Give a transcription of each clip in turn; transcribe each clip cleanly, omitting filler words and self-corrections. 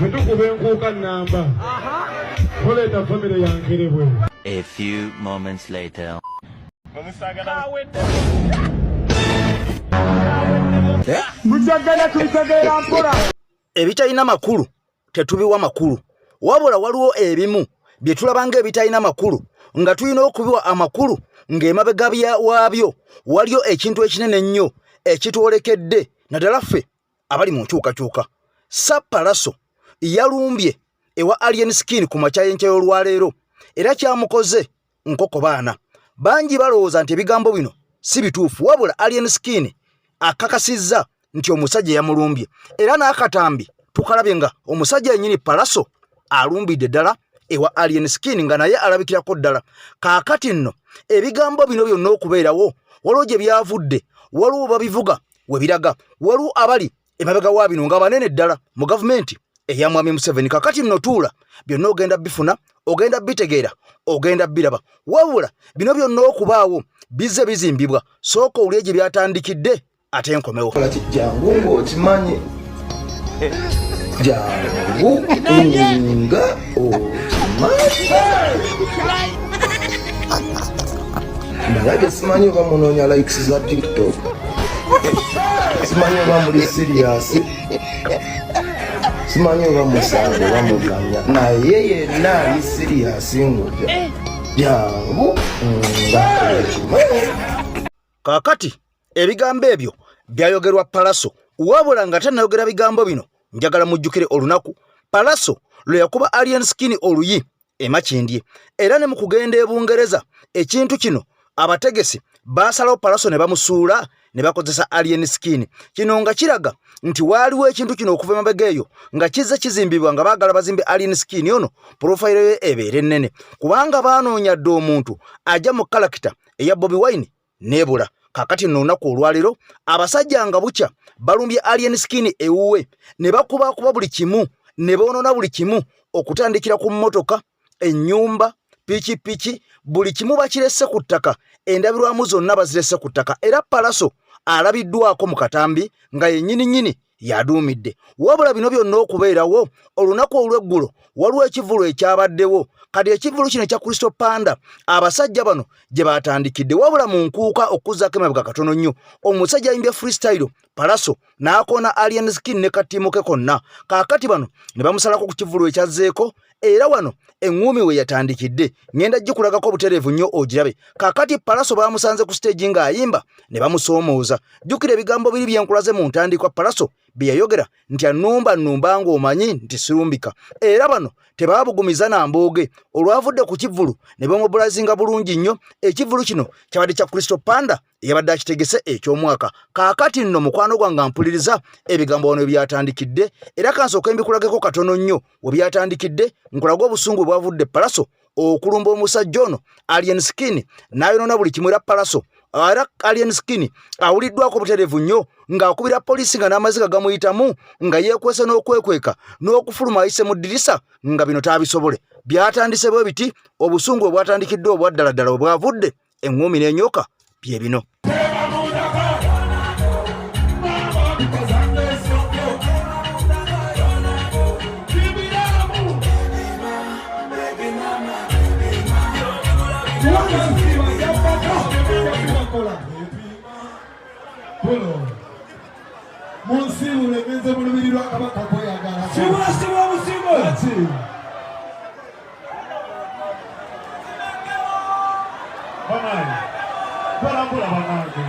Bwe tukuba enkuuka nnamba, toleeta famire ya Nkerebwe. A few moments later. Ebitalina makulu tetubiwa makulu, wabula waliwo ebimu bye tulaba ng'ebitalina makulu nga tulina okubiwa amakulu ng'emabega waabyo waliyo ekintu ekinene ennyo ekitwolekedde, naddala ffe abali mu nkyukakyuka. Sir Pallaso yalumbye ewa Alien Skin ku makya y'enkya y'olwaleero era kyamukoze nkoko baana. Bangi balowooza nti ebigambo bino si bituufu, wabula Alien Skin akakasizza nti omusajja yamulumbye era n'akatambi tukalabye nga omusajja yennyini Pallaso alumbidde ddala ewa Alien Skin nga naye alabikirako ddala. Kaakati nno ebigambo bino byonna okubeerawo waliwo gye byavudde, waliwo babivuga we biraga, waliwo abali emabega wa bino nga banene ddala mu gavumenti eya Mwami Museveni. Kakati nno tuula, byonna ogenda bifuna, ogenda bitegeera, ogenda biraba. Wabula bino byonna okubaawo bizze bizimbibwa. Sooka owulire gye byatandikidde ate nkomewo. Jangu ng'okimanyi, jangu nga okimanyi. Naye simanyi oba munoonya likes za TikTok, simanyi oba muli serious, simanyi oba musaaga oba muzanya, naye yenna ali serious ng'oja jangu nga okimanyi. Kaakati ebigambo ebyo byayogerwa Pallaso, wabula nga tannayogera bigambo bino njagala mujjukire olunaku Pallaso lwe yakuba Alien Skin oluyi e Makindye, era ne mu kugenda e Bungereza ekintu kino abategesi baasalawo Pallaso ne bamusuula ne bakozesa Alien Skin. Kino nga kiraga nti waaliwo ekintu kino okuva emabega eyo nga kizze kizimbibwa nga baagala bazimbe Alien Skin ono pulofayiro ye ebeere nnene, kubanga baanoonya dda omuntu ajja mu kalakita eya Bobi Wine neebula. Kaakati nno olunaku olwaleero abasajja nga bukya balumbye Alien Skin ewuwe ne bakubakuba buli kimu ne boonoona buli kimu, okutandikira ku mmotoka, ennyumba, pikipiki, buli kimu bakirese ku ttaka, endabirwamu zonna bazirese ku ttaka. Era Pallaso alabiddwako mu katambi nga yennyini nnyini yaduumidde. Wabula bino byonna okubeerawo, olunaku olw'eggulo waliwo ekivvulu ekyabaddewo. Kati ekivvulu kino ekya Crystal Panda abasajja bano gye baatandikidde, wabula mu nkuuka okuzzaako emabega katono nnyo, omusajja ayimbye freestyle Pallaso n'akoona Alien Skin ne kattiimu ke konna. Kaakati bano ne bamusalako ku kivvulu ekyazzeeko, era wano eŋŋuumi we yatandikidde. Ŋŋenda gikulagako butereevu nnyo ogirabe. Kaakati Pallaso baamusanze ku siteegi ng'ayimba ne bamusoomooza. Jjukira ebigambo biri bye nkulaze mu ntandikwa Pallaso bye yayogera nti annumba nnumba ng'omanyi nti sirumbika. Era bano tebaabugumiza na mbooge, olwavudde ku kivvulu ne bamobulazinga bulungi nnyo. Ekivvulu kino kyabadde kya Crystal Panda eyabadde akitegese eky'omwaka. Kaakati nno mukwano gwange ampuliriza, ebigambo wano byatandikidde, era kansooke mbikulageko katono nnyo we byatandikidde, nkulage obusungu bwavudde Pallaso okulumba omusajja ono Alien Skin n'ayonoona buli kimu. Era Pallaso, era Alien Skin awuliddwako butereevu nnyo ng'akubira poliisi nga n'amaziga gamuyitamu, nga yeekwese n'okwekweka n'okufuluma ayise mu ddirisa, nga bino taabisobole. Byatandise bwe biti, obusungu bwe bwatandikidde obwa ddala ddala bwe bwavudde eŋŋuumi n'enyoka bye bino. Munsiibule ngenze mu lubiri lwa Kabaka kweyagala. Sibula sibula musiibule. Banange, balambula banange.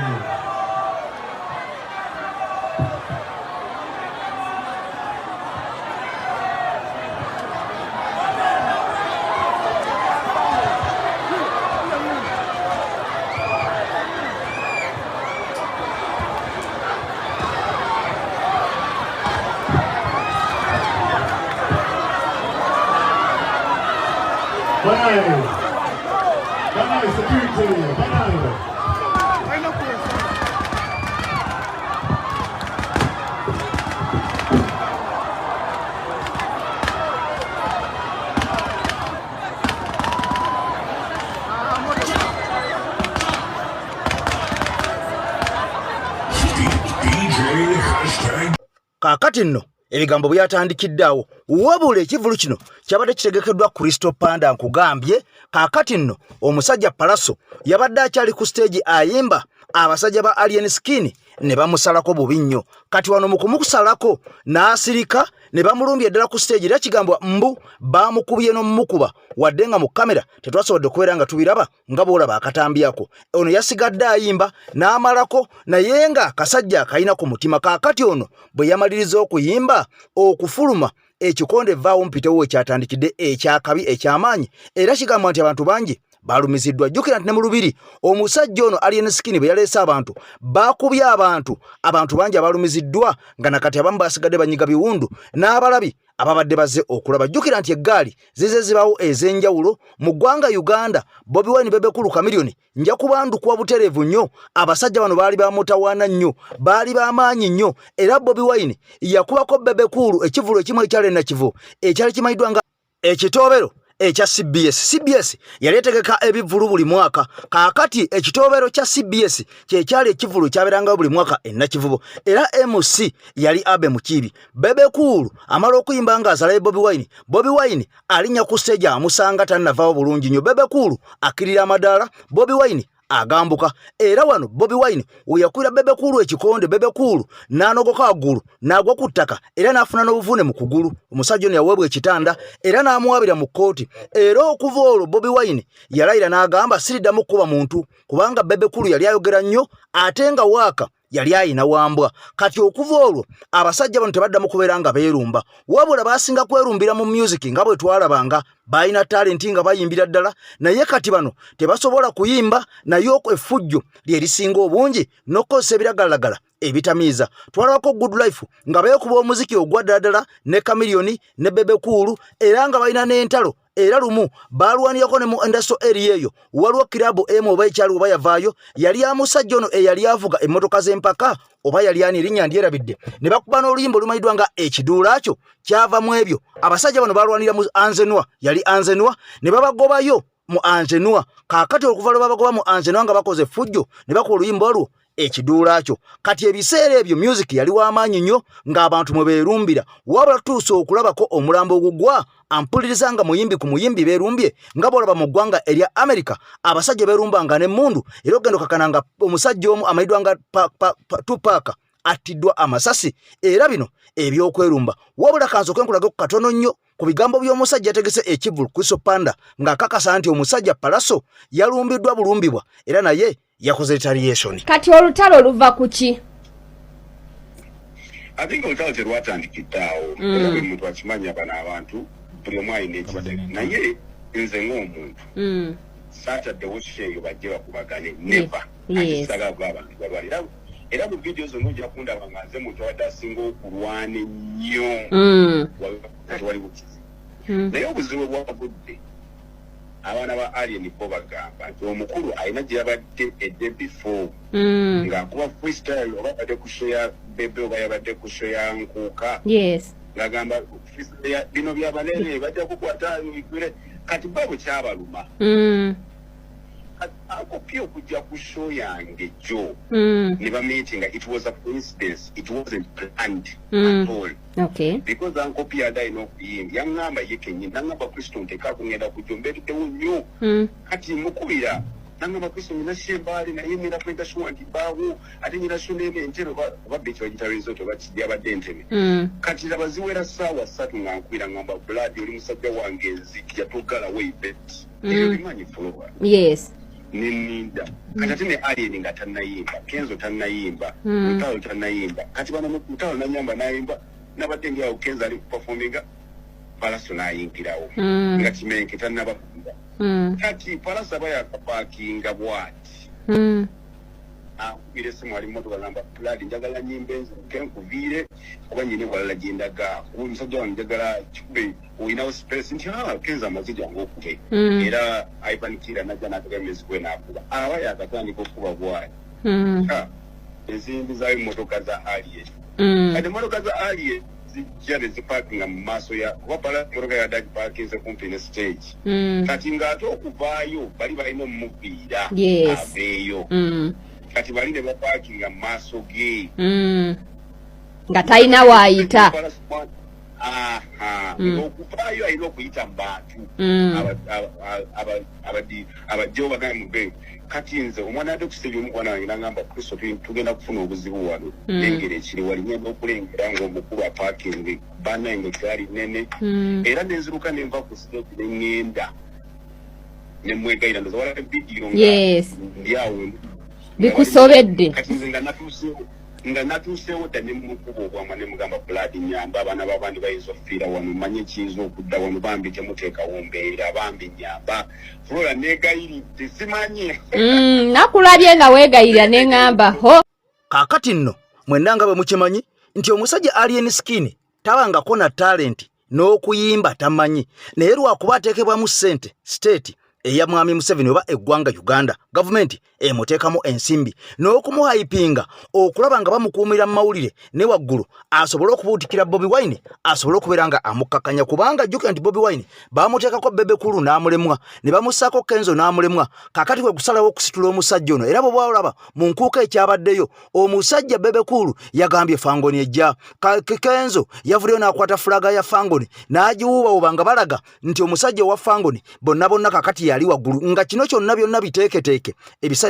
Banaye, banaye, security, banaye. Kaakati nno Ebigambo byatandikidde awo. Wabula ekivvulu kino kyabadde kitegekeddwa Crystal Panda. Nkugambye kaakati nno omusajja Pallaso yabadde akyali ku siteegi ayimba, abasajja ba Alien Skin ne bamusalako bubi nnyo. Kati wano mu kumusalako n'asirika, ne bamulumbye ddala ku siteegi, era kigambwa mbu baamukubye n'omumukuba, wadde nga mu kamera tetwasobodde okubeera nga tubiraba nga bw'olaba akatambi ako. Ono yasigadde ayimba n'amalako, naye nga akasajja akalina ku mutima. Kaakati ono bwe yamaliriza okuyimba, okufuluma, ekikonde vaawo mpitewo ekyatandikidde ekyakabi ekyamaanyi, era kigambwa nti abantu bangi balumiziddwa. Jjukira nti ne mu lubiri omusajja ono Alien Skin bwe yaleese abantu, baakubye abantu, abantu bangi abalumiziddwa, nga nakati abamu basigadde banyiga biwundu n'abalabi ababadde bazze okulaba. Jjukira nti eggaali zize zibawo ez'enjawulo mu ggwanga Uganda. Bobi Wine, Bebe Cool, Chameleone, nja kubandukwa butereevu nnyo. Abasajja bano baali bamutawaana nnyo, baali bamaanyi nnyo, era Bobi Wine yakubako Bebe Cool ekivvulu ekimu ekyali Nakivubo, ekyali kimanyiddwa nga ekitoobero ekya CBS. CBS yali etegeka ebivvulu buli mwaka. Kaakati ekitoobero kya CBS kyekyali ekivvulu ekyabeerangayo buli mwaka e Nakivubo, era MC yali Abe Mukiibi. Bebe Cool amala okuyimba ng'azalayo Bobi Wine. Bobi Wine alinnya ku stage, amusanga tannavaawo bulungi nnyo. Bebe Cool akkirira amadaala, Bobi Wine agambuka, era wano Bobi Wine weyakubira Bebe Cool ekikonde, Bebe Cool n'anogoka waggulu n'agwa ku ttaka era n'afuna n'obuvune mu kugulu. Omusajja ono yaweebwa ekitanda era n'amuwabira mu kkooti, era okuva olwo Bobi Wine yalayira n'agamba, "Siriddamu kukuba muntu," kubanga Bebe Cool yali ayogera nnyo ate nga waaka yali ayina wambwa. Kati okuva olwo abasajja bano tebaddamu kubeera nga beerumba, wabula basinga kwerumbira mu music, nga bwe twalabanga balina talenti nga bayimbira ddala, naye kati bano tebasobola kuyimba, naye effujjo lye lisinga obungi n'okukozesa ebiragalalagala ebitamiiza. Twalabako Good Life nga beekuba omuziki ogwa ddala ddala ne Chameleone ne Bebe Cool, era nga balina n'entalo, era lumu balwanirako ne mu industrial area eyo. Waliwo kirabu emu oba ekyali oba yavaayo, yali ya musajja ono eyali avuga emmotoka z'empaka, oba yali ani, erinnya ndyerabidde, ne bakuba n'oluyimba olumanyiddwa nga Ekiduula. Kyo kyava mu ebyo. Abasajja bano balwanira mu Anzenwa, yali Anzenwa, ne babagobayo mu Anzenwa. Kaakati okuva lwe babagoba mu Anzenwa nga bakoze effujjo, ne bakuba oluyimba olwo Ekiduula kyo. Kati ebiseera ebyo music yali w'amaanyi nnyo ng'abantu mwe beerumbira, wabula tutuuse okulabako omulambo ogugwa ampuliriza nga muyimbi ku muyimbi beerumbye, nga bw'olaba mu ggwanga erya America abasajja beerumbanga n'emmundu, era ogenda okakana nga omusajja omu amanyiddwa nga Tupac attiddwa amasasi. Era bino ebyokwerumba, wabula kansooke nkulage ku katono nnyo ku bigambo by'omusajja yategese ekivvulu, Crystal Panda, ng'akakasa nti omusajja Pallaso yalumbiddwa bulumbibwa, era naye yakoze retaliation. Kati olutalo luva ku ki? Ate nga olutalo terwatandikidde awo, era buli muntu akimanya, bano abantu buli omu alina ekizibu, naye nze ng'omuntu saataddewo show eyo bajje bakubagane, never. Ate saagala kuba abantu balwana, era mu vidiyo zonna ojja kundaba nga nze muntu abadde asinga okulwana ennyo. Tewali bukizibu, naye obuzibu bwavudde abaana ba Alien bo bagamba nti omukulu alina gye yabadde a day before ng'akuba freestyle, oba yabadde ku show ya Bebe oba yabadde ku show ya Nkuuka, ng'agamba freestyle bino byabanene bajja kukwata bigwire. Kati ba bwe kyabaluma, kati akopye okujja ku show yange jjo ne bameetinga. It was a coincidence, it wasn't planned at all, because Uncle P yadde alina okuyimba, yaŋŋamba ye kennyini, naŋŋamba, "Kristo, nteekaako ŋŋenda kujja ombeereddewo nnyo." Kati mukubira, naŋŋamba, "Kristo, nyina show embaale, naye ŋŋenda kwenda show nti mbaawo, ate nyina show n'eno Entebe," oba beeki bagita resort oba yabadde Entebe. Kati laba ziwera 3:00 nga nkubira, ŋŋamba, "Blood, oli musajja wange, nzijja, toggalawo event." Ebyo bimanyi Flora. Neninda kati ate ne Alien nga tannayimba, Kenzo tannayimba, Lutalo tannayimba. Kati bano Lutalo nanyamba nayimba, nabadde ndi awo, Kenzo ali kuperforminga, Pallaso nayingirawo, nga Kimenke tannabakubira. Kati Pallaso aba yakapaakinga bwati, akubira esimu, ali mumotoka, gamba, "Blood, njagala nyimba enziruke nkuviire kuba nyina ewalala gyendaga, kuba omusajja wange njagala kikube, olinawo space?" Nti, "Ah, Kenzo amaze, jangu okube." Era Ivan Kira najja n'atega music we n'akuba, aba yakatandika okukuba bwati, ensimbi zayo emmotoka za Alien. Kati emmotoka za Alien zijja ne zipaakinga mu maaso ya kuba pala emmotoka yadde agipaakinze kumpi ne stage. Kati ng'ate okuvaayo bali balina omumuviira aveeyo. Kati bali ne bapaakinga mu maaso ge. Nga talina waayita. Ng'okuvaayo alina okuyita mu bantu abajjewo bagambe muve. Kati nze omwana adde kusitegi omukwana wange nagamba, "Kristo, tugenda kufuna obuzibu wano." Lengera ekiri wali, ngenda okulengera ng'omukulu apaakingi bannange egaali nene. Era nenziruka nenva ku stage neŋŋenda nemwegayira. Ndoza wala vidiyo nga ndi awo. Bikusobedde. Kati nze nga natuuseewo dda, ne mukuba obwama ne mugamba, "Blood, nyamba, abaana b'abandi bayinza okufiira wano, manye ekiyinza okudda wano, bambi temuteekawo mbeera, bambi nyamba." Flora, neegayiridde, simanyi. Nakulabye nga weegayirira ne ŋŋamba ho. Kaakati nno mwenna nga bwe mukimanyi nti omusajja Alien Skin tabangako na talent, n'okuyimba tamanyi, naye lwakuba ateekebwamu ssente state eya mwami Museveni oba eggwanga Uganda, gavumenti emuteekamu ensimbi n'okumuhypinga okulaba nga bamukuumira mu mawulire ne waggulu asobole okubuutikira Bobi Wine, asobole okubeera nga amukkakkanya, kubanga jjukira nti Bobi Wine bamuteekako Bebe Cool n'amulemwa, ne bamussaako Kenzo n'amulemwa. Kaakati kwe kusalawo okusitula omusajja ono. Era bw'oba olaba mu nkuuka ekyabaddeyo, omusajja Bebe Cool yagambye Fangoni ejja. Kenzo yavuddeyo n'akwata flag ya Fangoni n'agiwuubawuuba nga balaga nti omusajja owa Fangoni bonna bonna kakati yali waggulu, nga kino kyonna byonna biteeketeeke.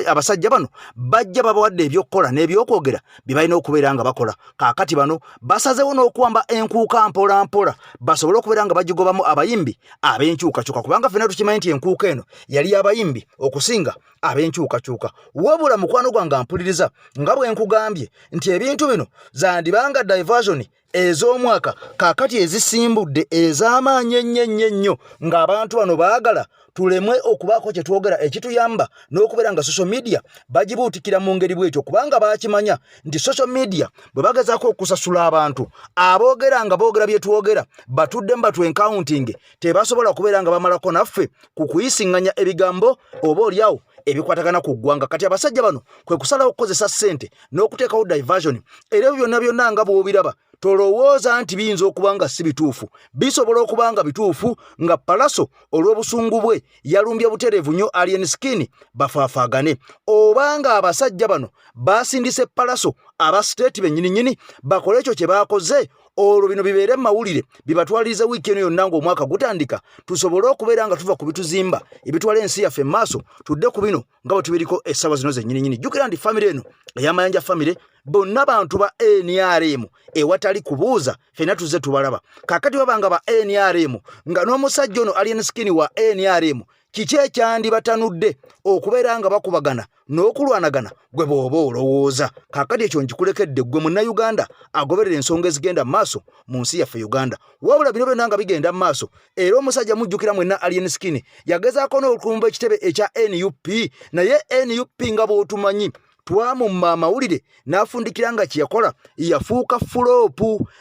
Abasajja bano bajja babawadde ebyokukola n'ebyokwogera bye balina okubeera nga bakola. Kaakati bano basazewo n'okuwamba enkuuka mpola mpola basobole okubeera nga bagigobamu abayimbi ab'enkyukakyuka, kubanga ffenna tukimanyi nti enkuuka eno yali y'abayimbi okusinga ab'enkyukakyuka. Wabula mukwano gwange ampuliriza, nga bwe nkugambye nti ebintu bino zandibanga diversion ez'omwaka kaakati ezisimbudde ez'amaanyi ennyo ennyo ennyo, ng'abantu bano baagala tulemwe okubaako kye twogera ekituyamba n'okubeera nga social media bagibuutikira mu ngeri bwetyo, kubanga baakimanya nti social media bwe bagezaako okusasula abantu aboogera nga boogera bye twogera batuddemu batu encounting, tebasobola kubeera nga bamalako naffe ku kuyisiŋŋanya ebigambo oba oliawo ebikwatagana ku ggwanga. Kati abasajja bano kwe kusalawo okukozesa ssente n'okuteekawo diversion. Era ebyo byonna byonna nga bw'obiraba, tolowooza nti biyinza okuba nga si bituufu. Bisobola okuba nga bituufu, nga Palaso olw'obusungu bwe yalumbye butereevu nnyo Alien Skin bafaafaagane, oba nga abasajja bano basindise Palaso aba state bennyininyini bakole ekyo kye baakoze, olwo bino bibeere mu mawulire bibatwalirize wiiki eno yonna ng'omwaka gutandika, tusobole okubeera nga tuva ku bituzimba ebitwala ensi yaffe mu maaso, tudde ku bino nga bwe tubiriko essaawa zino zennyininyini. Jjukira nti famire eno ey'Amayanja famire bonna bantu ba NRM ewatali kubuuza, ffenna tuzze tubalaba. Kaakati baba nga ba NRM, nga n'omusajja ono Alien Skin wa NRM, kiki ekyandibatanudde okubeera nga bakubagana n'okulwanagana? Gwe bw'oba olowooza kaakati ekyo nkikulekedde ggwe Munnayuganda agoberera ensonga ezigenda mu maaso mu nsi yaffe Uganda. Wabula bino byonna nga bigenda mu maaso, era omusajja mujjukira mwenna Alien Skin yagezaako n'okulumba ekitebe ekya NUP, naye NUP nga bw'otumanyi twamumma amawulire n'afundikira nga kyeyakola yafuuka flop.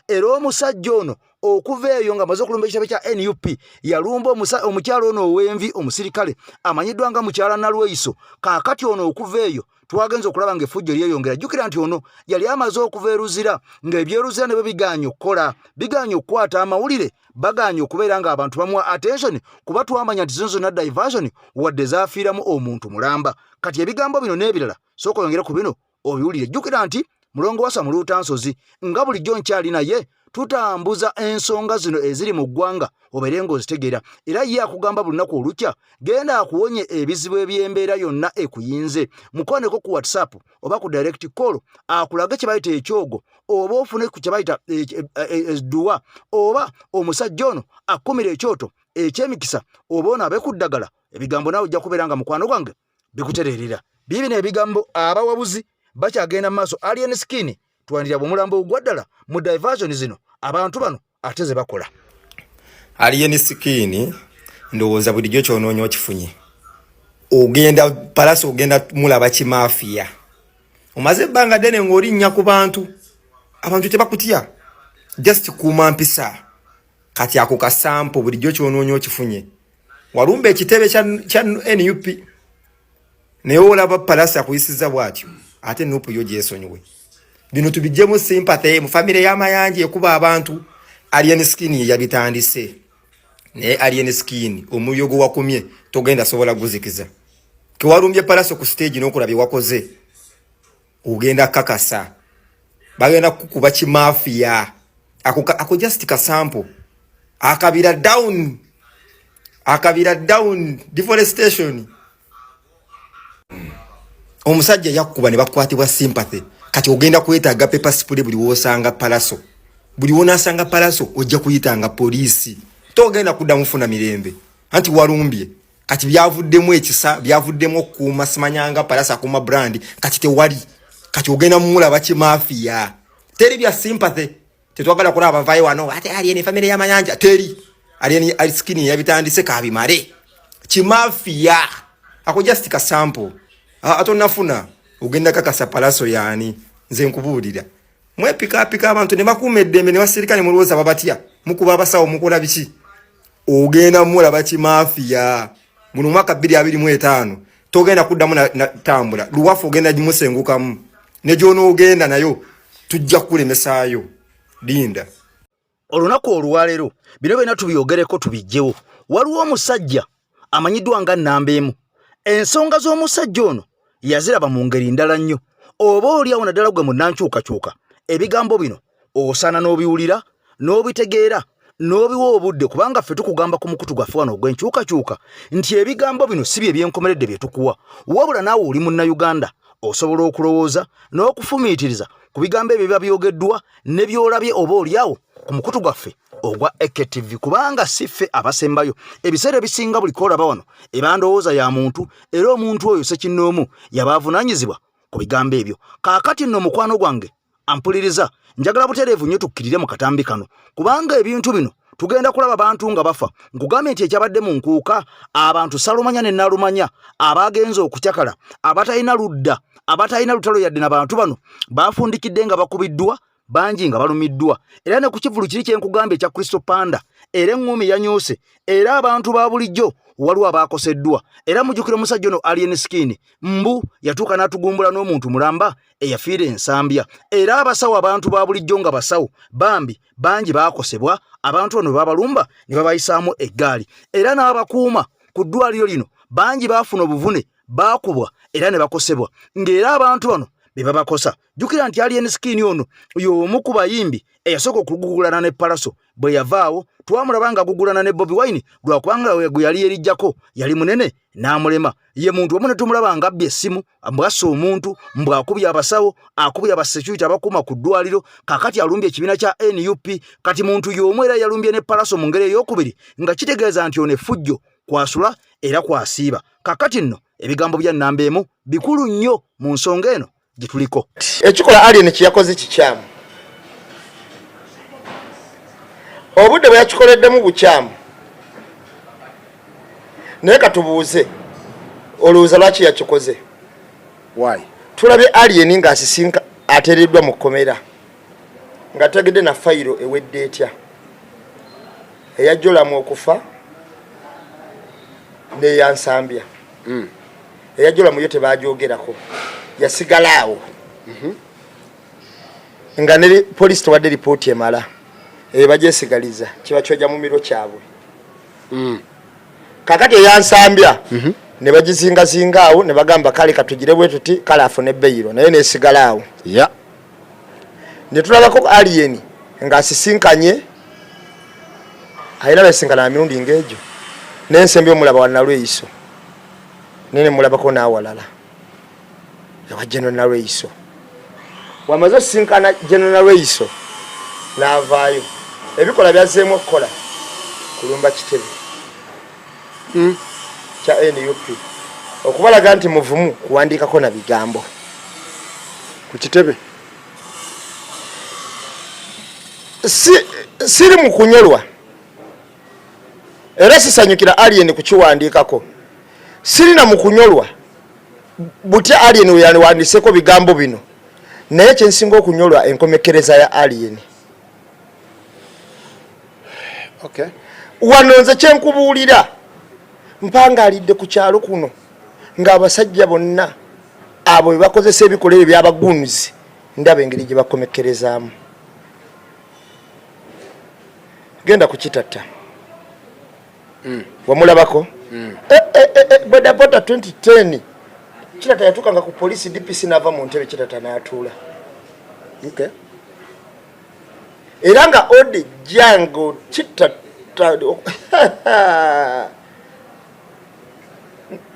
Era omusajja ono okuva eyo nga amaze okulumba ekitebe kya NUP, yalumba omukyalo ono ow'envi, omusirikale amanyiddwa nga mukyala Nalweyiso. Kaakati ono okuva eyo twagenza okulaba ng'effujjo lyeyongera. Jjukira nti ono yali amaze okuva eruzira, ng'ebyeruzira ne bwe bigaanye okukola, bigaanye okukwata amawulire, bagaanye okubeera ng'abantu bamuwa attention, kuba twamanya nti zino zonna diversion, wadde zaafiiramu omuntu mulamba. Kati ebigambo bino n'ebirala, sooka oyongere ku bino obiwulire. Jjukira nti Mulongo Wasa Muluuta Nsozi nga bulijjo nkyali naye, tutambuza ensonga zino eziri mu ggwanga obeere ng'ozitegeera. Era ye akugamba buli lunaku olukya genda akuwonye ebizibu eby'embeera yonna ekuyinze. Mukwaneko ku WhatsApp oba ku direct call akulage kye bayita ekyogo, oba ofune ku kye bayita edduwa, oba omusajja ono akkumira ekyoto ekyemikisa, oba ono abe ku ddagala. Ebigambo naawe ojja kubeera nga mukwano gwange bikutereerera. Biibino ebigambo, abawabuzi bakyagenda mu maaso. Alien Skin twandira bwe omulambo ogwa ddala mu diversion zino abantu bano ate ze bakola. Alien Skin, ndowooza bulijjo kyonoonya okifunye. Ogenda Palaso, ogenda mulaba kimafiya. Omaze ebbanga ddene ng'olinnya ku bantu, abantu tebakutya, just kuuma mpisa. Kati ako kasampo, bulijjo kyonoonya okifunye. Walumba ekitebe kya NUP, naye olaba Palasi akuyisiza bw'atyo, ate NUP yo gyesonyiwe. Bino tubijjemu sympathy mu famire y'Amayanja ekuba abantu. Alien Skin ye yabitandise, naye Alien Skin omuliro gwe wakumye togenda sobola guzikiza. Kewalumbye Palaso ku stage n'okola bye wakoze, ogenda kakasa. Bagenda kukuba kimafiya. Ako just kasample. Akabira down. Akabira down deforestation. Omusajja yakkuba ne bakwatibwa sympathy. Kati ogenda kwetaaga pepper spray buli w'osanga Pallaso. Buli w'onaasanga Pallaso ojja kuyitanga poliisi. Togenda kuddamu funa mirembe. Anti walumbye. Kati byavuddemu ekisa, byavuddemu okukuuma simanyanga Pallaso akuuma brand. Kati tewali. Kati ogenda mumulaba kimafiya. Teri bya sympathy. Tetwagala kulaba bavaayo wano ate Alien family y'amayanja. Teri. Alien skin yabitandise kabimale. Kimafiya. Ako just ka sample. Atonafuna ogenda kakasa Pallaso yaani nze nkubuulira. Mwepikaapika abantu ne bakuuma eddembe ne basirika ne mulowooza babatya. Mukuba abasawo mukola biki? Ogenda mulaba kimafiya. Muno mwaka 2025 togenda kuddamu na tambula. Luwafu ogenda gimusengukamu. Ne gy'onoogenda nayo tujja kukulemesaayo. Linda. Olunaku olwaleero bino byonna tubyogereko tubijjewo. Waliwo omusajja amanyiddwa nga Nnamba Emu. Ensonga z'omusajja ono yaziraba mu ngeri ndala nnyo. Oba oli awo naddala gwe munnankyukakyuka, ebigambo bino osaana n'obiwulira n'obitegeera n'obiwa obudde, kubanga ffe tukugamba ku mukutu gwaffe wano ogw'enkyukakyuka nti ebigambo bino si bye byenkomeredde bye tukuwa, wabula naawe oli munnayuganda osobola okulowooza n'okufumiitiriza ku bigambo ebyo biba byogeddwa ne by'olabye oba oli awo ku mukutu gwaffe ogwa AKTV, kubanga si ffe abasembayo. Ebiseera ebisinga buli k'olaba wano eba ndowooza ya muntu, era omuntu oyo ssekinnoomu yaba avunaanyizibwa ku bigambo ebyo. Kaakati nno mukwano gwange ampuliriza, njagala butereevu nnyo tukkirire mu katambi kano, kubanga ebintu bino tugenda kulaba bantu nga bafa. Nkugambye nti ekyabadde mu nkuuka, abantu Salumanya ne Nalumanya abagenze okucakala, abatalina ludda, abatalina lutalo yadde na bantu bano, bafundikidde nga bakubiddwa, bangi nga balumiddwa. Era ne ku kivvulu kiri kye nkugambye ekya Crystal Panda, era eŋŋuumi yanyuuse, era abantu ba bulijjo waliwo abaakoseddwa. Era mujjukira omusajja ono Alien Skin, mbu yatuuka n'atugumbula n'omuntu mulamba eyafiira ensambya. Era abasawo, abantu ba bulijjo nga basawo bambi bangi baakosebwa, abantu bano babalumba ne babayisaamu eggaali. Era n'abakuuma ku ddwaliro lino bangi baafuna obuvune, baakubwa era ne bakosebwa, ng'era abantu bano be babakosa. Jjukira nti Alien Skin ono y'omu ku bayimbi eyasooka okugugulana ne Pallaso. Bwe yavaawo twamulaba nga agugulana ne Bobi Wine, lwakubanga gwe yali yerijjako yali munene n'amulema. Ye muntu omu ne tumulaba nga abbye essimu, mbw'asse omuntu, mbw'akubye abasawo, akubye abasecurity abakuuma ku ddwaliro. Kaakati alumbye ekibiina kya NUP. Kati muntu y'omu era yalumbye ne Pallaso mu ngeri ey'okubiri, nga kitegeeza nti ono effujjo kwasula era kwasiiba. Kaakati nno ebigambo bya Nnamba Emu bikulu nnyo mu nsonga eno gye tuliko. Ekikola Alien kye yakoze kikyamu. Obudde bwe yakikoleddemu bukyamu. Naye katubuuze, olowooza lwaki yakikoze? Why? Tulabye Alien ng'asisinka ateereddwa mu kkomera nga tegedde na fayiro ewedde etya eyajjolamu okufa n'eyansambya. Eyajjolamu yo tebagyogerako, yasigala awo nga ne poliisi tewadde lipooti emala, eyo bagyesigaliza kiba kyoja mu miro kyabwe. Kakati eyansambya ne bagizingazinga awo ne bagamba kale katugire bwe tuti, kale afune beyiro, naye nesigala awo. Ne tulabako Alien ng'asisinkanye alina besinkana emirundi ng'egyo, n'ensembi omulaba wa Nalweyiso, naye ne mulabako n'awalala ewa General Nalweyiso. Wamaze osisinkana General Nalweyiso n'avaayo, ebikola byazzeemu okukola kulumba kitebe kya NUP okubalaga nti muvumu kuwandiikako na bigambo ku kitebe. Siri mu kunyolwa era sisanyukira Alien kukiwandiikako, sirina mu kunyolwa butya Alien we yawandiseko bigambo bino, naye kyensinga okunyolwa enkomekereza ya Alien. Wano nze kyenkubuulira, mpangaalidde ku kyalo kuno ng'abasajja bonna abo be bakozesa ebikolwa ebyo by'abagunzi, ndaba engeri gye bakomekerezaamu. Genda ku Kitatta. Wamulabako? Bodaboda 2010 Kitatta yatuukanga ku poliisi, DPC n'ava mu ntebe, Kitatta n'atuula. Era nga odi jango kitta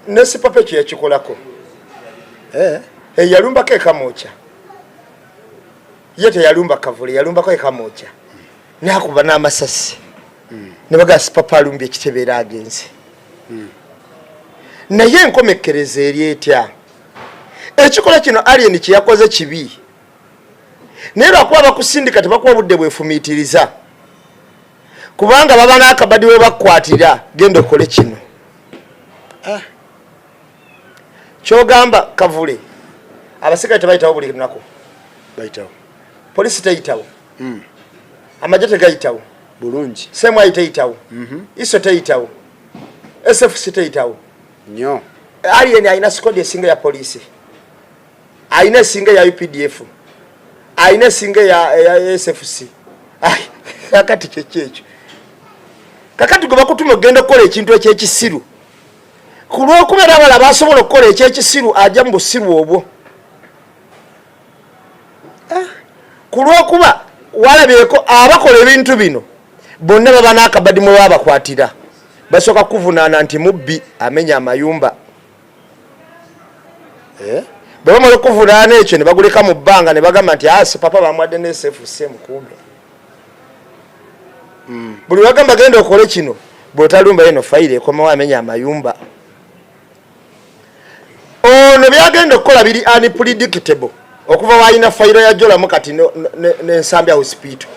ne Sipapa ekyo yakikolako. Yalumbako ekamwokya. Ye teyalumba Kavule, yalumbako ekamwokya. Nakuba n'amasasi. Ne bagamba Sipapa alumbye ekitebe era agenze. Naye enkomekkereza eri etya? Ekikolwa kino Alien kye yakoze kibi. Naye lwakuba bakusindika tebakuwa budde bwefumiitiriza. Kubanga baba n'akabadi we bakukwatira, genda okole kino. Kyogamba Kavule, abasikale tebayitawo buli lunaku. Bayitawo. Polisi teyitawo. Amagye tegayitawo. Bulungi. CMI teyitawo. ISO teyitawo. SFC teyitawo. Nnyo. Alien alina squad esinga ya polisi. Alina esinga ya UPDF. Alina esinga ya SFC. Kakati kyekyo ekyo. Kakati gwe bakutuma okugenda okukola ekintu ekyekisiru. Ku lw'okubeera abalala basobola okukola ekyekisiru ajja mu busiru obwo. Ku lw'okuba walabyeko abakola ebintu bino bonna baba n'akabadi mwe babakwatira. Basooka kuvunaana nti mubbi amenya amayumba. Bwe bamala okuvunaana ekyo ne baguleka mu bbanga ne bagamba nti Sipapa bamuwadde ne SFC mukuume. Buli wagamba genda okole kino, bw'otalumba eno fayiro ekomawo amenya amayumba. Ono byagenda okukola biri unpredictable okuva w'alina fayiro ya Jolamu kati n'Ensambya hospital.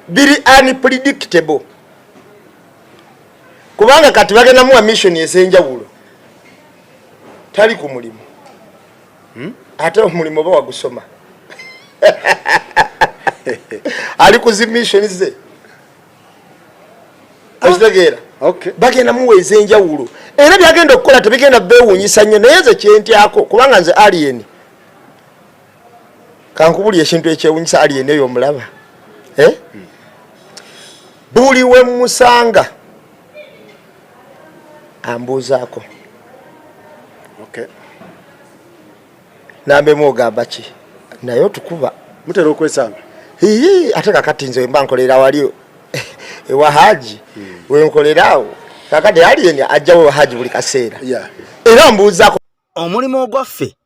Biri unpredictable kubanga kati bagenda muwa mission ez'enjawulo, tali ku mulimu. Ate omulimu oba wagusoma. Ali ku zi mission ze. Okitegeera? Bagenda muwa ez'enjawulo era byagenda okukola tebigenda beewuunyisa nnyo. Naye nze kyentyako kubanga nze Alien kankubuli ekintu ekyewuunyisa. Alien eyo omulaba? Buli we musanga ambuuzaako. Nambemu ogamba ki? Naye otukuba. Mutera okwesanga? Ii, ate kakati nze mba nkolera wali ewa Haji, wenkolera awo. Kakati Alien ajjawo ewa Haji buli kaseera. Era mbuuzaako. Omulimu ogwaffe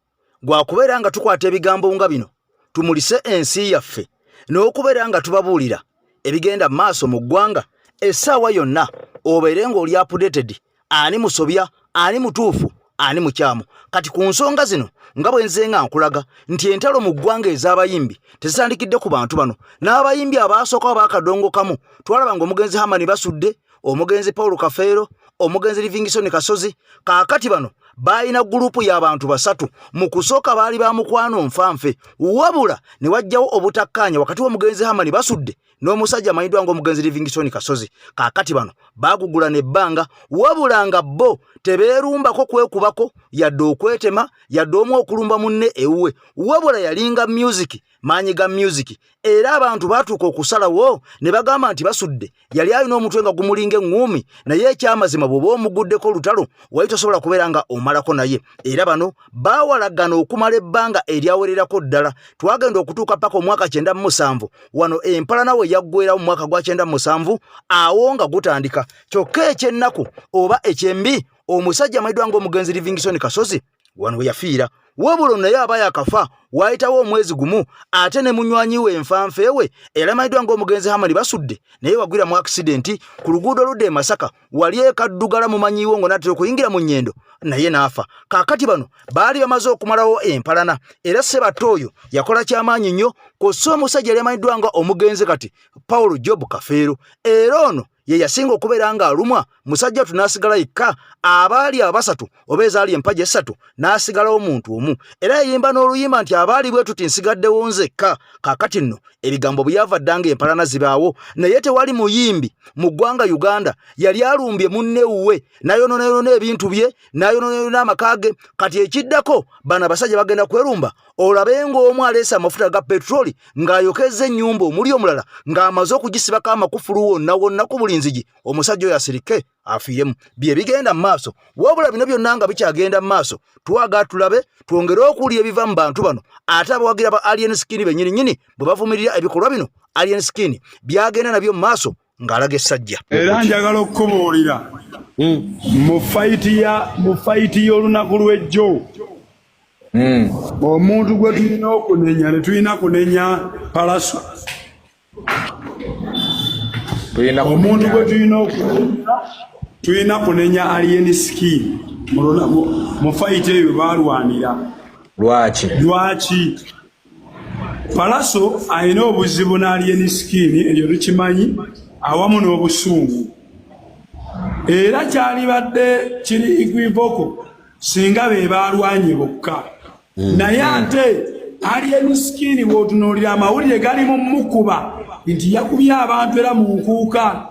gwa kubeera nga tukwata ebigambo nga bino tumulise ensi yaffe n'okubeera nga tubabuulira ebigenda mu maaso mu ggwanga essaawa yonna, obeere ng'oli updated, ani musobya, ani mutuufu, ani mukyamu. Kati ku nsonga zino nga bwe nze nga nkulaga nti entalo mu ggwanga ez'abayimbi tezitandikidde ku bantu bano. N'abayimbi abaasooka abaakadongo kamu twalaba ng'omugenzi Hamani Basudde, omugenzi Paul Kafeero, omugenzi Livingstone Kasozi. Kaakati bano baalina gulupu y'abantu basatu. Mu kusooka baali ba mukwano nfanfe, wabula ne wajjawo obutakkaanya wakati w'omugenzi Hamani Basudde n'omusajja amanyiddwa ng'omugenzi Livingstone Kasozi. Kaakati bano baagugulana ebbanga, wabula nga bo tebeerumbako kwekubako yadde okwetema yadde omu okulumba munne ewuwe, wabula yalinga music, maanyi ga music. Era abantu baatuuka okusalawo ne bagamba nti Basudde yali alina omutwe nga gumulinga eŋŋuumi, naye ekyamazima bw'oba omuguddeko olutalo wali tosobola kubeera nga omalako naye. Era bano baawalagana okumala ebbanga eryawererako ddala. Twagenda okutuuka paka omwaka 97 wano empalana we yaggwerawo mu mwaka gwa 97 awo nga gutandika. Kyokka ekyennaku oba ekyembi, omusajja amanyiddwa ng'omugenzi Livingstone Kasozi wano we yafiira. Wabula naye aba yakafa waayitawo omwezi gumu ate ne munywanyi we enfanfe we eyali amanyiddwa ng'omugenzi Hamani Basudde naye wagwira mu akisidenti ku luguudo oludda e Masaka wali e Kaddugala, mumanyiiwo ng'onaatera okuyingira mu Nyendo, naye n'afa. Kaakati bano baali bamaze okumalawo empalana, era Ssebatta oyo yakola kyamaanyi nnyo kw'ossa omusajja yali amanyiddwa nga omugenzi kati Paul Job Kafeero, era ono ye yasinga okubeera ng'alumwa musajja tu n'asigala yekka. Abaali abasatu oba ezaali empagi essatu n'asigalawo omuntu omu, era yayimba n'oluyimba nti abaali bwe tuti nsigaddewo nzekka. Kaakati nno ebigambo byava dda ng'empalana zibaawo, naye tewali muyimbi mu ggwanga Uganda yali alumbye munne wuwe n'ayonoonayonona ebintu bye n'ayonoonayonona amaka ge. Kati ekiddako bano abasajja bagenda kwerumba, olabe ng'omu aleese amafuta ga petroli ng'ayokezza ennyumba omuli omulala ng'amaze okugisibako amakufulu wonna wonna ku buli nzigi, omusajja oyo asirike afiiremu. Bye bigenda mu maaso. Wabula bino byonna nga bikyagenda mu maaso, twagala tulabe twongere okuwulira ebiva mu bantu bano, ate abawagira ba Alien Skin bennyini nnyini bwe bavumirira ebikolwa bino Alien Skin byagenda nabyo mu maaso ng'alaga essajja. Era njagala okukubuulira mu fayiti ya mu fayiti y'olunaku lw'ejjo omuntu gwe tulina okunenya tetulina kunenya Pallaso. Omuntu gwe tulina okunenya tulina kunenya Alien Skin mu fayiti eyo balwanira. Lwaki? Lwaki Pallaso alina obuzibu n'Alien Skin, eryo tukimanyi, awamu n'obusungu, era kyalibadde kiri equivocal singa be balwanye bokka. Naye ate Alien Skin bw'otunuulira amawulire gali mu mukuba nti yakubye abantu era mu nkuuka.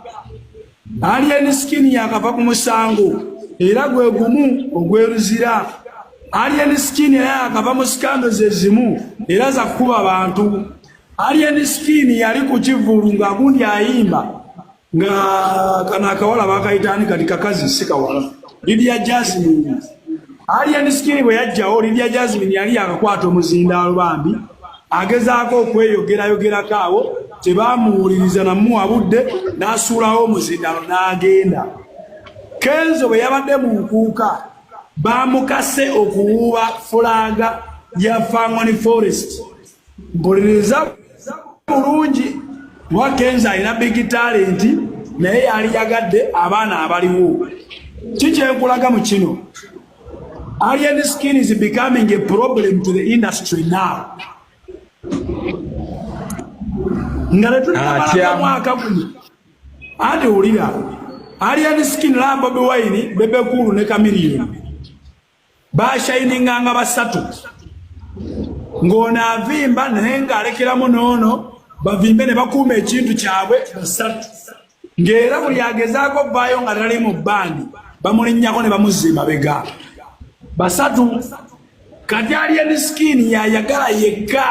Alien Skin yakava ku musango era gwe gumu ogweruzira. Alien Skin era yakava mu scandals ezimu era za kukuba bantu. Alien Skin yali ku kivvulu nga gundi ayimba nga kano akawala bakayitaani kati kakazi si kawala, Lydia Jasmine. Alien Skin bwe yajjawo, Lydia Jasmine yali yakakwata omuzindaalo, bambi agezaako okweyogerayogerako awo, tebamuwuliriza namuwa budde, n'asuulawo omuzindaalo n'agenda. Kenzo bwe yabadde mu nkuuka, bamukase okuwuuba flag ya Fangone Forest. Mpuliriza bulungi, wa Kenzo alina big talent, naye yali yagadde abaana abaliwo. Kikyenkulaga mu kino, Alien Skin is becoming a problem to the industry now nga tetunamalako mwaka guno. Anti wulira, Alien Skin la Bobi Wine, Bebe Cool ne Chameleone bashininganga basatu, ng'ono avimba naye ng'alekeramu n'ono bavimbe ne bakuuma ekintu kyabwe basatu, ng'era buli agezaako vaayo nga tali mu band bamulinnyako ne bamuzza emabega basatu. Kati Alien Skin yayagala yekka,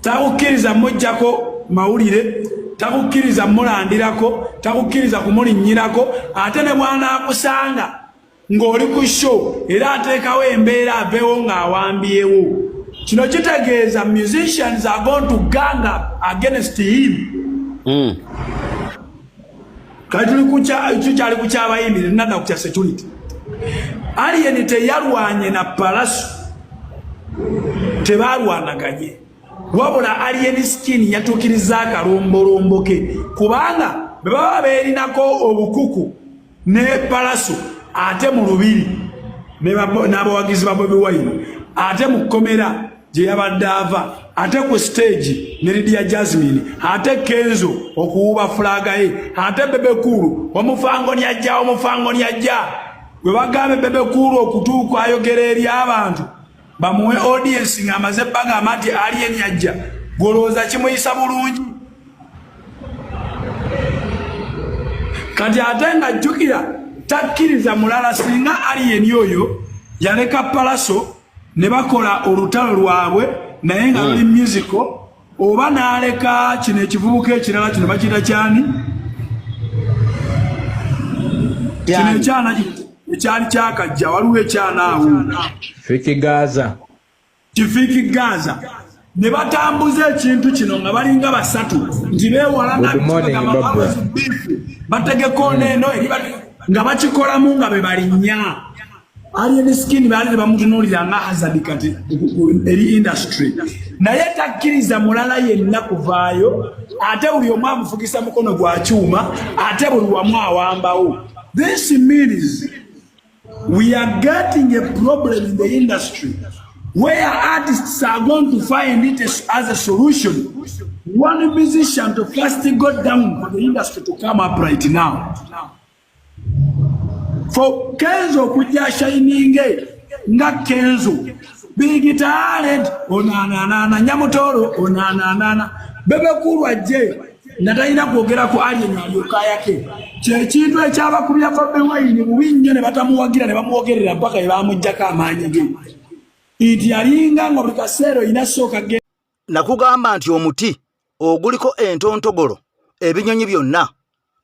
takukkiriza mujjako mawulire, takukkiriza mulandirako, takukkiriza kumulinnyirako, ate ne bw'anaakusanga ng'oli ku show era ateekawo embeera aveewo ng'awambyewo. Kino kitegeeza musicians are going to gang up against him. Kati tuli tukyali ku kyabayimbi, tenadda ku kya security. Alien teyalwanye na Pallaso, tebalwanaganye, wabula Alien Skin yatuukiriza akalombolombo ke, kubanga bwe baba beerinako obukuku ne Pallaso, ate mu lubiri n'abawagizi ba Bobi Wine, ate mu kkomera gye yabadde ava, ate ku stage ne Lydia Jasmine, ate Kenzo okuwuba flag ye, ate Bebe Cool omufangoni ajja, omufangoni ajja gwe bagambe Bebe Cool okutuuka ayogera eri abantu bamuwe audience ng'amaze bagamba nti Alien ajja, golowooza kimuyisa bulungi? Kati ate nga jjukira takkiriza mulala. Singa Alien oyo yaleka Pallaso ne bakola olutalo lwabwe naye nga luli musical, oba n'aleka kino ekivubuka ekirala kino bakiyita kyani kino ekyana ekyali kyakajja, waliwo ekyana awo. Fik Gaza. Kifik Gaza, ne batambuza ekintu kino nga balinga basatu nti beewalana, bategeka ono eno eri nga bakikolamu nga be balinnya. Alien Skin baali tebamutunuulira nga hazard kati eri industry, naye takkiriza mulala yenna kuvaayo, ate buli omu amufugisa mukono gwa kyuma, ate buli wamu awambawo. This means we are getting a problem in the industry where artists are going to find it as a solution one musician to first go down for the industry to come up. Right now, for Kenzo okujja shininge nga Kenzo big talent onananana nyamutoro onananana, Bebe Cool ajje nga talina kwogera ku Alien alyokayake, kyekintu ekyabakubya Bobi Wine bubi nnyo ne batamuwagira ne bamwogerera mpaka we bamugjako amaanyi ge nti yalinga nga buli kaseera olina sooka. Nakugamba nti omuti oguliko entontogolo ebinyonyi byonna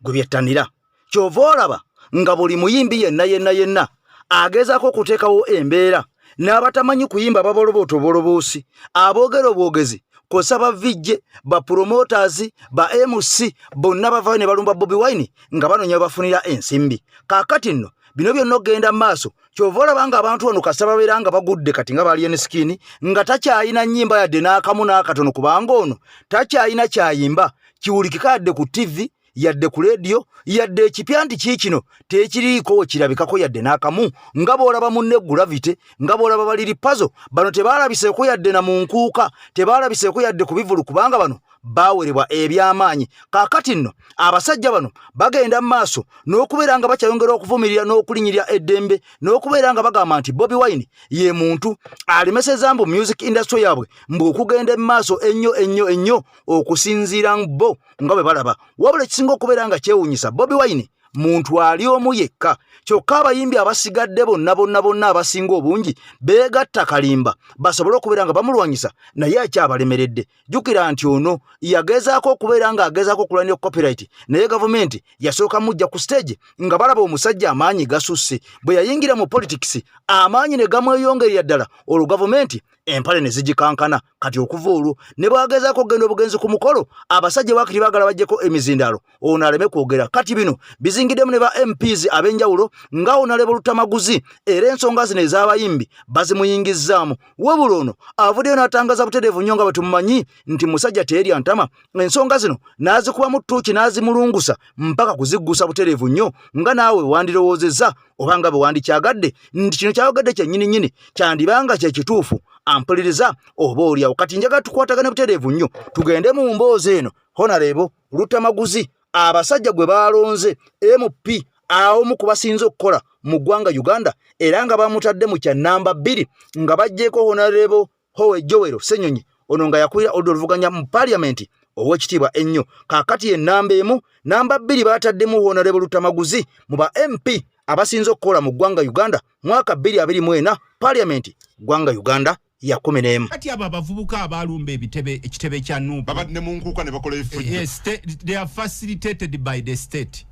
gwe byettanira, kyova olaba. nga buli muyimbi yenna yenna yenna agezaako okuteekawo embeera n'abatamanyi kuyimba babolobootoboloboosi aboogera obwogezi kosa ba VJ ba promoters ba MC bonna bavayo ne balumba Bobi Wine nga banoonya bafunira ensimbi. Kaakati nno bino byonna okugenda mu maaso kyova olaba nga abantu wano kasita babeera nga bagudde kati nga ba Alien Skin nga takyayina nnyimba yadde n'akamu n'akatono, kubanga ono takyayina kyayimba kiwulikika yadde ku TV yadde ku leediyo yadde ekipya nti kiikino tekiriiko kirabikako yadde n'akamu, nga bw'olaba munne Gravity, nga bw'olaba baliri Pazo. Bano tebaalabiseeko yadde na mu nkuuka, tebaalabiseeko yadde ku bivulu, kubanga bano baawerebwa eby'amaanyi. Kaakati nno abasajja bano bagenda mu maaso n'okubeera nga bakyayongera okuvumirira n'okulinyirira eddembe n'okubeera nga bagamba nti Bobi Wine ye muntu alemeseza mbu music industry yaabwe mbu okugenda mu maaso ennyo ennyo ennyo okusinziira bo nga bwe balaba. Wabula ekisinga okubeera nga kyewuunyisa, Bobi Wine muntu ali omu yekka, kyokka abayimbi abasigadde bonna bonna bonna abasinga obungi beegatta kalimba basobole okubeera nga bamulwanyisa, naye akyabalemeredde. Jjukira nti ono yagezaako okubeera ng'agezaako okulwanira copyright, naye gavumenti yasooka mujja ku stage nga balaba omusajja amaanyi gasusse. Bwe yayingira mu politics amaanyi ne gamweyongerera ddala, olwo gavumenti empale ne zigikankana. Kati okuva olwo ne bwagezaako okugenda obugenzi ku mukolo, abasajja waakiri baagala baggyeko emizindaalo ono aleme kwogera. Kati bino bizingiddemu ne ba MPs ab'enjawulo nga Honorable Lutamaguzi, era ensonga zino ez'abayimbi bazimuyingizzaamu. Wabula ono avuddeyo n'atangaza butereevu nnyo nga bwe tumumanyi nti musajja teerya ntama, ensonga zino n'azikubamu ttuuki n'azimulungusa mpaka kuziggusa butereevu nnyo, nga naawe wandirowoozezza oba nga bwe wandikyagadde nti kino kyayogedde kyennyini nnyini kyandibanga kye kituufu. Ampuliriza oba oliawo, kati njagala tukwatagane butereevu nnyo tugende mu mboozi eno. Honorable Lutamaguzi, abasajja gwe baalonze MP awomu ku basinze okukola mu ggwanga Uganda, era nga bamutadde mu kya namba 2 nga baggyeko Honorable Howe Joel Ssenyonyi, ono nga yakulira oludda oluvuganya mu parliament ow'ekitiibwa ennyo. Kaakati ye namba 1, namba 2 baataddemu Honorable Lutamaguzi mu ba MP abasinze okukola mu ggwanga Uganda mwaka 2024 parliament ggwanga Uganda ya 11. Kati abo abavubuka abalumba ebitebe, ekitebe kya NUP babadde mu nkuuka ne bakola efujjo. Yes, they are facilitated by the state.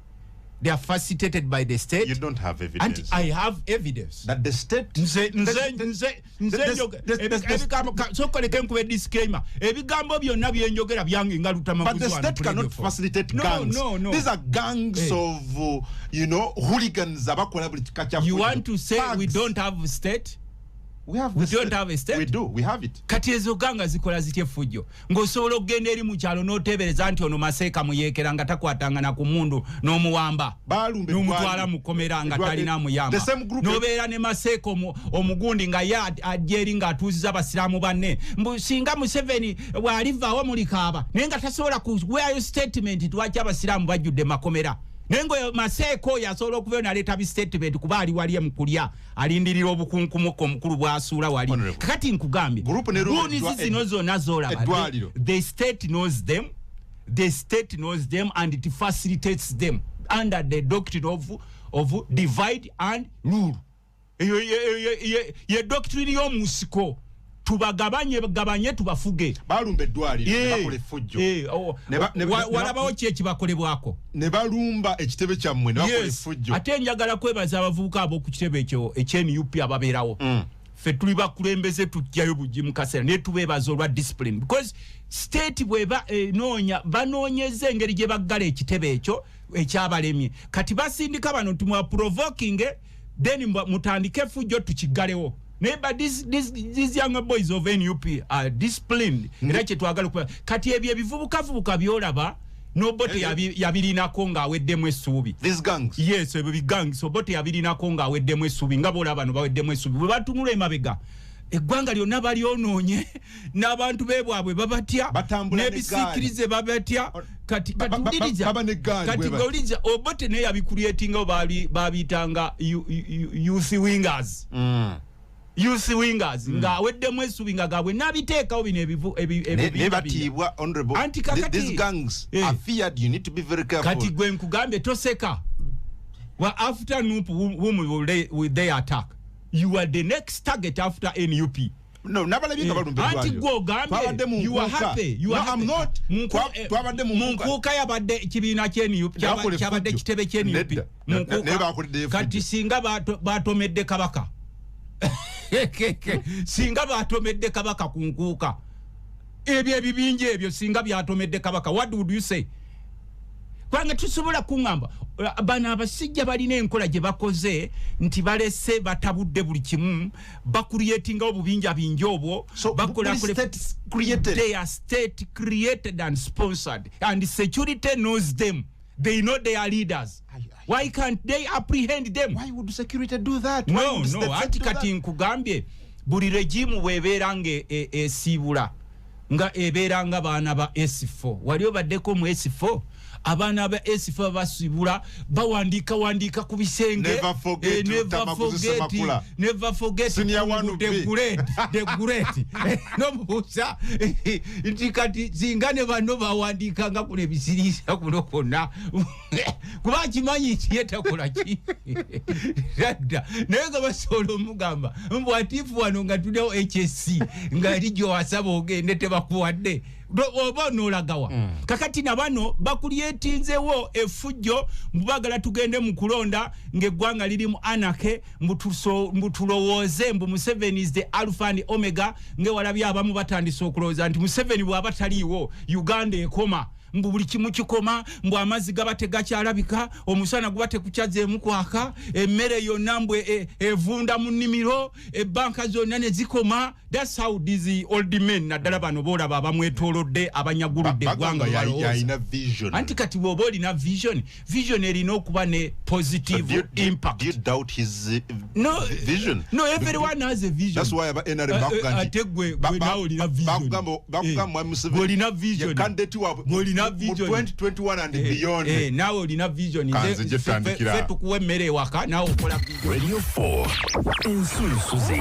They are facilitated by the state. You don't have evidence. And I have evidence that the state nze nze nze nze sokoleke nkube disclaimer, ebigambo byonna byenjogera byange nga Lutamaguzi. But the state cannot facilitate gangs. No, no. These are gangs of you know, hooligans abakola buli kika kya You want to say we don't have state? We have We don't have a state. We do. We have it. Kati ezo ganga zikola zitya effujjo ng'osobola okugenda eri mu kyalo n'oteebereza nti ono Maseeka muyeekera nga takwatangana ku mundu n'omuwamba n'omutwala mu kkomera nga talina muyamba, n'obeera ne Maseeka omugundi nga ye ajja eri ng'atuuziza abasiraamu banne mbu singa Museveni bw'alivaawo mulikaaba, naye nga tasobola kuweayo statement lwaki abasiraamu bajjudde makomera. Naye nga Maseeka oyo asobola okuvayo naleeta bistatement kuba ali wali emukulya alindirira obukunkumuka omukulu bwasuula wali. Kakati nkugambye, goons zino zonna zolaba, the state knows them. The state knows them and it facilitates them under the doctrine of divide and rule. Eyo ye doctrine y'omunsiko, tubagabanye gabanye tubafuge. Balumba eddwaliro ne bakola effujjo. Walabawo ki ekibakolebwako? Ne balumba ekitebe kyammwe ne bakola effujjo. Ate njagala kwebaza abavubuka ab'oku kitebe ekyo ekyenup ababeerawo. Ffe tuli bakulembeze, tujjayo bugi mu kaseera, naye tubeebaza olwa discipline, because state bweba enoonya, banoonyeza engeri gye baggala ekitebe ekyo ekyabalemye. Kati basindika bano nti mwa provoking, then mutandike effujjo tukiggalewo. Naye but these young boys of NUP are disciplined. Era kyetwagala okuba kati ebyo ebivubukavubuka byolaba n'Obote yabirinako ng'aweddemu essuubi. These gangs. Yes, ebyo bigangs Obote yabirinako ng'aweddemu essuubi, nga boolaba bano baweddemu essuubi. Bwe batunula emabega, eggwanga lyonna balyonoonye n'abantu beebwabwe babatya n'ebisiikirize babatya. Kati kati wuliriza, Obote naye yabicreatinga, babiyitanga youth wingers. Youth wingers ng'aweddemu essuubi nga gaabwe n'abiteekawo bino ebivu. Ne batiibwa, honorable. Anti kakati these gangs are feared. You need to be very careful. Kati gwe nkugambye toseka wa after NUP, whom will they attack? You are the next target after NUP. No, nabalabye nga balumba Anti eddwaliro. gwe ogambye Twabadde mu you are nkuuka. happy, you No, are I'm happy. not. Twabadde mu Mu nkuuka. nkuuka yabadde kibiina ky'NUP, Bakola kyabadde effujjo. kitebe ky'NUP. Nedda. Mu nkuuka. Naye bakoleddeyo effujjo. Kati singa batomedde kabaka, singa batomedde kabaka ku nkuuka, ebyo ebibinja ebyo singa byatomedde kabaka, what would you say? Kubanga tusobola kuŋŋamba bano abasijja balina enkola gye bakoze nti balese batabudde buli kimu, bacreatingawo obubinja bingi obwo. So, bakola buli state created. They are state created and sponsored, and security knows them. They know their leaders. Why can't they apprehend them? Why would security do that? Why No, would no, state anti do that? kati nkugambye, buli regime bw'ebeera nga esiibula nga ebeera nga baana ba S4. Wali obaddeko mu S4? Abaana ba S4 basiibula bawandiika wandiika ku bisenge. Never forget Never Luttamaguzi forget, Ssemakula. never forget Senior one the B. great, the great. Nomubuuza nti kati singa ne bano bawandiikanga kuno ebisiriisa kuno kwonna, kuba akimanyi nti ye takola ki dadda, naye nga basobola omugamba mbu atiifu wano nga tulyawo HSC nga eri gyowasaba ogende tebakuwadde, oba onoolagawa? Kakati na bano bacreatinzewo effujjo mbu bagala tugende mu kulonda ng'eggwanga liri mu anarchy, mbu tulowooze mbu Museveni is the alpha and omega, ngewalabye abamu batandise okulowooza nti Museveni bw'aba taliiwo Uganda ekoma, mbu buli kimu kikoma, mbu amazzi gaba tegakyalabika, omusana guba tekukyazeemu kwaka, emmere yonna mbu evunda mu nnimiro, ebbanka zonna ne zikoma. That's how these old men, naddala bano boolaba abamwetoolodde, abanyaguludde eggwanga, Bagamba balowooza. yalina vision. Anti kati bw'oba olina vision, vision erina okuba ne positive So impact. Do you doubt his No, vision? no, everyone has a vision. That's why aba NRM bakuga nti Ate gwe naawe olina vision. Bakugamba Mwami Museveni Gwe olina vision. ye candidate waabwe Gwe olina mu vision. 2021 and beyond. Naawe olina vision. Kanze gye tandikira. Ffe tukuwa emmere ewaka, naawe okola vision. Radio 4 Ensunsuzi.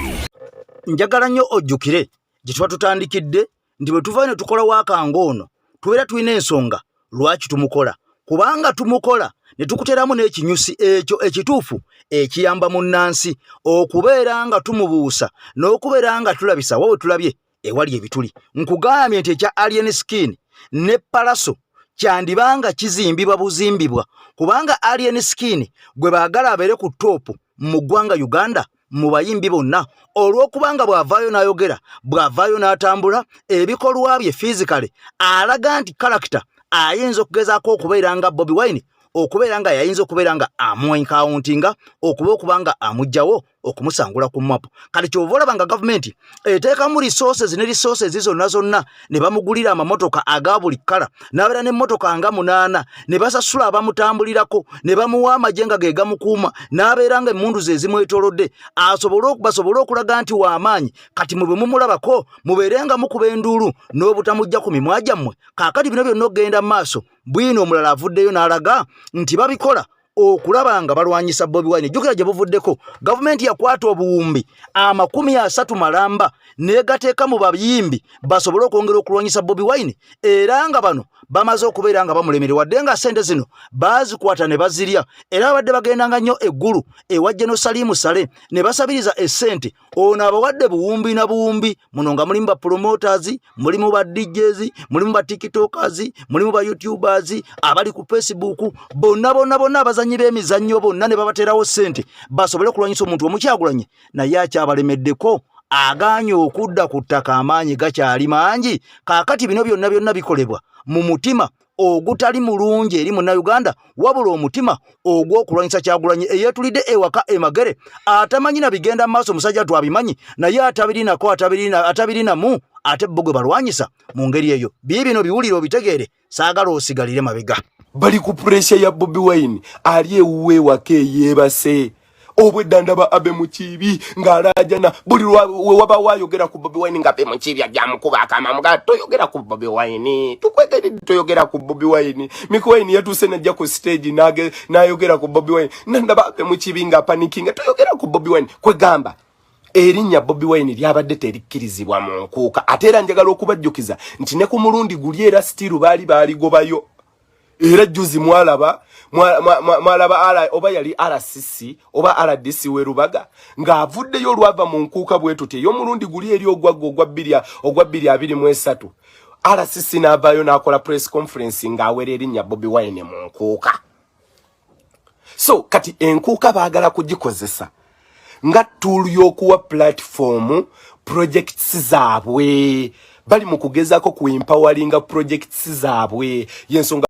Njagala nnyo ojjukire gye tuba tutandikidde nti bwe tuvayo ne tukola waakanga ono, tubeera tulina ensonga lwaki tumukola, kubanga tumukola ne tukuteramu n'ekinyusi ekyo ekituufu ekiyamba munnansi okubeera nga tumubuusa n'okubeera nga tulabisa wa we tulabye ewali ebituli. Nkugambye nti ekya Alien Skin ne Palaso kyandibanga kizimbibwa buzimbibwa, kubanga Alien Skin gwe baagala abeere ku top mu ggwanga Uganda mu bayimbi bonna, olw'okubanga bw'avaayo n'ayogera, bw'avaayo n'atambula, ebikolwa bye physically alaga nti character ayinza okugezaako okubeera nga Bobi Wine, okubeera nga yayinza okubeera nga amuencountinga okuba nga amuggyawo okumusangula ku mapu. Kati kyova olaba nga gavumenti eteekamu resources ne resources zonna zonna ne bamugulira amamotoka aga buli kkala, n'abeera n'emmotoka nga 8, ne basasula abamutambulirako, ne bamuwa amagye nga ge gamukuuma, n'abeera nga emmundu ze ezimwetoolodde, basobole okulaga nti w'amaanyi. Kati mwe bwe mumulabako mubeere nga mukuba enduulu n'obutamujja ku mimwa gyammwe. Kaakati bino byonna okugenda mu maaso, bwino omulala avuddeyo n'alaga nti babikola okulaba nga balwanyisa Bobi Wine. Jjukira gye buvuddeko gavumenti yakwata obuwumbi 30 malamba n'egateeka mu bayimbi basobole okwongera okulwanyisa Bobi Wine, era nga bano bamaze okubeera nga bamulemere, wadde nga ssente zino baazikwata ne bazirya. Era babadde bagendanga nnyo eggulu ewa General Salimu Sale ne basabiriza essente. Ono abawadde buwumbi na buwumbi muno nga mulimu ba promoters, mulimu ba DJs, mulimu ba tiktokers, mulimu ba youtubers, abali ku Facebook, bonna bonna bonna abazannyi b'emizannyo bonna ne babateerawo ssente basobole okulwanyisa omuntu omukyagulanye, naye akyabalemeddeko, agaanye okudda ku ttaka, amaanyi gakyali mangi. Kaakati bino byonna byonna bikolebwa mu mutima ogutali mulungi eri munnayuganda, wabula omutima ogw'okulwanyisa Kyagulanyi eyeetulidde ewaka emagere, atamanyi na bigenda mu maaso. Omusajja twabimanyi naye atabirinako, atabirinamu, ate bo gwe balwanyisa mu ngeri eyo. Bii bino biwulire obitegeere, saagala osigalire mabega. Bali ku pressure ya Bobi Wine ali ewuwe ewaka eyeebase. Obwedda ndaba Abe Mukiibi ng'alaajana buli we wabawo ayogera ku Bobi Wine, nga Abe Mukiibi ajja mukuba akama, toyogera ku Bobi Wine, tukwegeredde toyogera ku Bobi Wine. Miki Wine yatuuse najja ku stage n'ayogera ku Bobi Wine, nandaba Abe Mukiibi ng'apanikinga, toyogera ku Bobi Wine. Kwegamba erinnya Bobi Wine lyabadde terikkirizibwa mu nkuuka. Ate era njagala okubajjukiza nti ne ku mulundi guli era still baali baaligobayo. Era juzi mwalaba mwalaba oba yali RCC oba RDC we Rubaga ng'avuddeyo olwava mu nkuuka bwe tuti ey'omulundi guli eri ogwagga ogwa 2023, RCC n'avaayo n'akola press conference ng'awera erinnya Bobi Wine mu nkuuka. So kati enkuuka baagala kugikozesa nga tool y'okuwa platform projects zaabwe. Bali mu kugezaako ku empoweringa projects zaabwe, yensonga.